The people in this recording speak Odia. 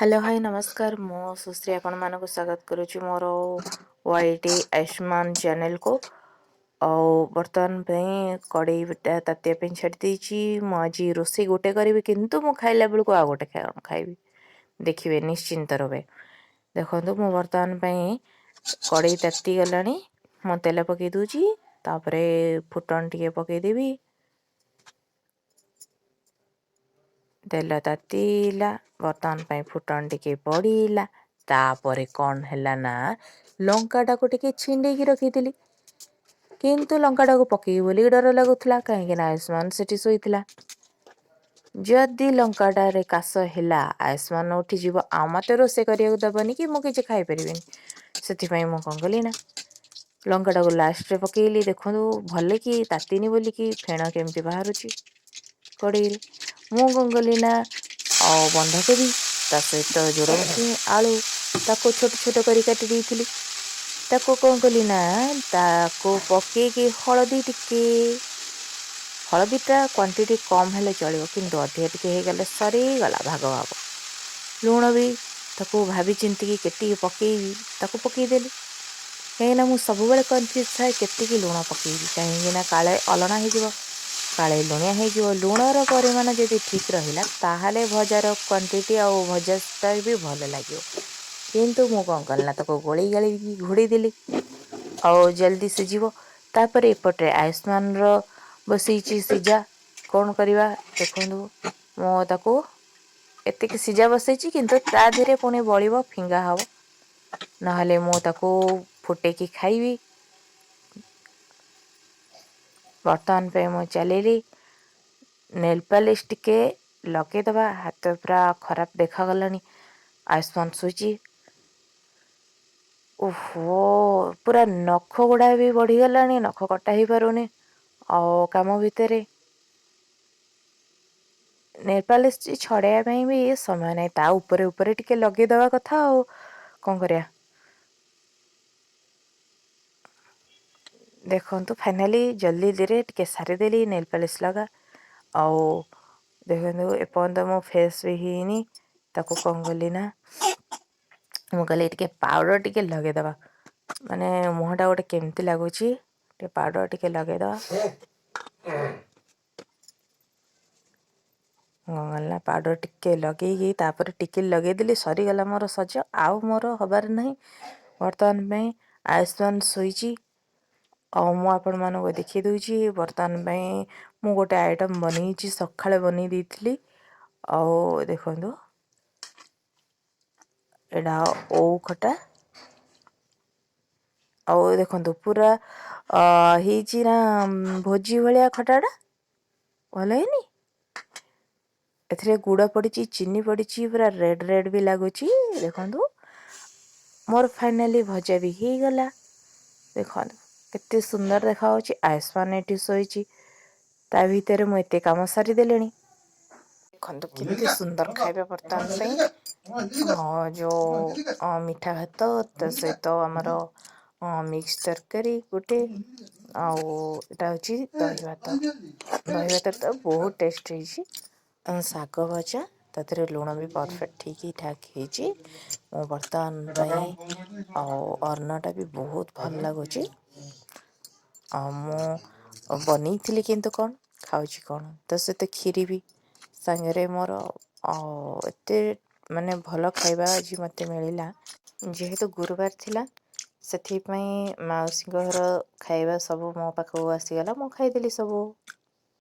ହ୍ୟାଲୋ, ହାଇ, ନମସ୍କାର। ମୁଁ ସୁଶ୍ରୀ ଆପଣମାନଙ୍କୁ ସ୍ୱାଗତ କରୁଛି ମୋର ୱାଇ ଟି ଆୟୁଷ୍ମାନ ଚ୍ୟାନେଲକୁ। ଆଉ ବର୍ତ୍ତମାନ ପାଇଁ କଡ଼େଇଟା ତାତିବା ପାଇଁ ଛାଡ଼ି ଦେଇଛି। ମୁଁ ଆଜି ରୋଷେଇ ଗୋଟେ କରିବି, କିନ୍ତୁ ମୁଁ ଖାଇଲା ବେଳକୁ ଆଉ ଗୋଟେ ଖାଇବି, ଦେଖିବେ ନିଶ୍ଚିନ୍ତ ରୂପେ। ଦେଖନ୍ତୁ, ମୁଁ ବର୍ତ୍ତମାନ ପାଇଁ କଡ଼େଇ ତାତିଗଲାଣି, ମୁଁ ତେଲ ପକାଇ ଦେଉଛି, ତାପରେ ଫୁଟଣ ଟିକେ ପକାଇଦେବି। ତେଲ ତାତିଲା, ବର୍ତ୍ତମାନ ପାଇଁ ଫୁଟଣ ଟିକେ ପଡ଼ିଲା। ତାପରେ କ'ଣ ହେଲା ନା, ଲଙ୍କାଟାକୁ ଟିକେ ଛିଣ୍ଡେଇକି ରଖିଥିଲି, କିନ୍ତୁ ଲଙ୍କାଟାକୁ ପକେଇବି ବୋଲି ଡର ଲାଗୁଥିଲା, କାହିଁକିନା ଆୟୁଷ୍ମାନ ସେଠି ଶୋଇଥିଲା। ଯଦି ଲଙ୍କାଟାରେ କାଶ ହେଲା, ଆୟୁଷ୍ମାନ ଉଠିଯିବ ଆଉ ମୋତେ ରୋଷେଇ କରିବାକୁ ଦେବନି କି ମୁଁ କିଛି ଖାଇପାରିବିନି। ସେଥିପାଇଁ ମୁଁ କ'ଣ କଲି ନା, ଲଙ୍କାଟାକୁ ଲାଷ୍ଟରେ ପକେଇଲି। ଦେଖନ୍ତୁ, ଭଲ କି ତାତିନି ବୋଲିକି ଫେଣ କେମିତି ବାହାରୁଛି କଡ଼େଇରେ। ମୁଁ କ'ଣ କଲି ନା, ଆଉ ବନ୍ଧାକୋବି ତା ସହିତ ଝୁଡ଼ଙ୍ଗ ଛୁଇଁ, ଆଳୁ ତାକୁ ଛୋଟ ଛୋଟ କରି କାଟି ଦେଇଥିଲି। ତାକୁ କ'ଣ କଲି ନା, ତାକୁ ପକେଇକି ହଳଦୀ ଟିକେ, ହଳଦୀଟା କ୍ୱାଣ୍ଟିଟି କମ୍ ହେଲେ ଚଳିବ, କିନ୍ତୁ ଅଧିକା ଟିକେ ହେଇଗଲେ ସରିଗଲା ଭାଗ ଭାବ। ଲୁଣ ବି ତାକୁ ଭାବି ଚିନ୍ତିକି କେତିକି ପକେଇବି ତାକୁ ପକେଇଦେଲି, କାହିଁକିନା ମୁଁ ସବୁବେଳେ କନଫ୍ୟୁଜ୍ ଥାଏ କେତିକି ଲୁଣ ପକେଇବି, କାହିଁକିନା କାଳେ ଅଲଣା ହେଇଯିବ, କାଳେ ଲୁଣିଆ ହେଇଯିବ। ଲୁଣର ପରିମାଣ ଯଦି ଠିକ୍ ରହିଲା, ତାହେଲେ ଭଜାର କ୍ୱାଣ୍ଟିଟି ଆଉ ଭଜାଟା ବି ଭଲ ଲାଗିବ। କିନ୍ତୁ ମୁଁ କ'ଣ କଲି ନା, ତାକୁ ଗୋଳେଇ ଗାଳେଇକି ଘୋଡ଼େଇ ଦେଲି ଆଉ ଜଲ୍ଦି ସିଝିବ। ତାପରେ ଏପଟେ ଆୟୁଷ୍ମାନର ବସେଇଛି ସିଝା। କ'ଣ କରିବା, ଦେଖନ୍ତୁ, ମୁଁ ତାକୁ ଏତିକି ସିଝା ବସେଇଛି, କିନ୍ତୁ ତା ଦେହରେ ପୁଣି ବଳିବ, ଫିଙ୍ଗା ହେବ, ନହେଲେ ମୁଁ ତାକୁ ଫୁଟେଇକି ଖାଇବି। ବର୍ତ୍ତମାନ ପାଇଁ ମୁଁ ଚାଲିଲି ନେଲ୍ ପାଲିସ୍ ଟିକେ ଲଗେଇଦେବା, ହାତ ପୁରା ଖରାପ ଦେଖାଗଲାଣି। ଆୟୁଷ୍ମାନ ଶୋଇଛି। ଓହୋ, ପୁରା ନଖ ଗୁଡ଼ା ବି ବଢ଼ିଗଲାଣି, ନଖ କଟା ହେଇପାରୁନି। ଆଉ କାମ ଭିତରେ ନେଲ୍ ପାଲିସ୍ ଛଡ଼େଇବା ପାଇଁ ବି ସମୟ ନାହିଁ, ତା ଉପରେ ଉପରେ ଟିକେ ଲଗେଇଦେବା କଥା, ଆଉ କ'ଣ କରିବା? ଦେଖନ୍ତୁ, ଫାଇନାଲି ଜଲ୍ଦିରେ ଟିକେ ସାରିଦେଲି ନେଲ୍ ପାଲିସ୍ ଲଗା। ଆଉ ଦେଖନ୍ତୁ, ଏପର୍ଯ୍ୟନ୍ତ ମୋ ଫେସ୍ ବି ହେଇନି। ତାକୁ କ'ଣ କଲି ନା, ମୁଁ କହିଲି ଟିକେ ପାଉଡ଼ର ଟିକେ ଲଗେଇଦେବା, ମାନେ ମୁହଁଟା ଗୋଟେ କେମିତି ଲାଗୁଛି, ଟିକେ ପାଉଡ଼ର ଟିକେ ଲଗେଇଦେବା। କ'ଣ କଲି ନା, ପାଉଡ଼ର ଟିକେ ଲଗେଇକି ତାପରେ ଟିକେ ଲଗେଇଦେଲି, ସରିଗଲା ମୋର ସଜ, ଆଉ ମୋର ହେବାର ନାହିଁ। ବର୍ତ୍ତମାନ ପାଇଁ ଆୟୁଷ୍ମାନ ଶୋଇଛି ଆଉ ମୁଁ ଆପଣମାନଙ୍କୁ ଦେଖାଇ ଦେଉଛି। ବର୍ତ୍ତମାନ ପାଇଁ ମୁଁ ଗୋଟେ ଆଇଟମ୍ ବନେଇଛି, ସକାଳେ ବନେଇ ଦେଇଥିଲି। ଆଉ ଦେଖନ୍ତୁ, ଏଇଟା ଓଉ ଖଟା। ଆଉ ଦେଖନ୍ତୁ, ପୁରା ହେଇଛି ନା ଭୋଜି ଭଳିଆ ଖଟାଟା? ଭଲ ହେଇନି? ଏଥିରେ ଗୁଡ଼ ପଡ଼ିଛି, ଚିନି ପଡ଼ିଛି, ପୁରା ରେଡ଼୍ ରେଡ଼୍ ବି ଲାଗୁଛି। ଦେଖନ୍ତୁ, ମୋର ଫାଇନାଲି ଭଜା ବି ହେଇଗଲା। ଦେଖନ୍ତୁ କେତେ ସୁନ୍ଦର ଦେଖାହେଉଛି। ଆୟୁଷ୍ମାନ ଏଠି ଶୋଇଛି, ତା ଭିତରେ ମୁଁ ଏତେ କାମ ସାରିଦେଲିଣି। ଦେଖନ୍ତୁ କେତେ ସୁନ୍ଦର ଖାଇବା। ବର୍ତ୍ତମାନ ପାଇଁ ଯେଉଁ ମିଠା ଭାତ, ତା ସହିତ ଆମର ମିକ୍ସ ତରକାରୀ ଗୋଟେ, ଆଉ ଏଇଟା ହେଉଛି ଦହି ଭାତ। ଦହି ଭାତ ତ ବହୁତ ଟେଷ୍ଟ ହେଇଛି। ଶାଗ ଭଜା, ତା ଦେହରେ ଲୁଣ ବି ପରଫେକ୍ଟ ଠିକ୍ ଠାକ୍ ହେଇଛି। ମୁଁ ବର୍ତ୍ତମାନ ପାଇଁ ଆଉ ଅନ୍ନଟା ବି ବହୁତ ଭଲ ଲାଗୁଛି। ଆଉ ମୁଁ ବନେଇଥିଲି, କିନ୍ତୁ କ'ଣ ଖାଉଛି କ'ଣ, ତା ସହିତ କ୍ଷୀରି ବି ସାଙ୍ଗରେ ମୋର। ଆଉ ଏତେ ମାନେ ଭଲ ଖାଇବା ଆଜି ମୋତେ ମିଳିଲା। ଯେହେତୁ ଗୁରୁବାର ଥିଲା, ସେଥିପାଇଁ ମାଉସୀଙ୍କ ଘର ଖାଇବା ସବୁ ମୋ ପାଖକୁ ଆସିଗଲା, ମୁଁ ଖାଇଦେଲି ସବୁ।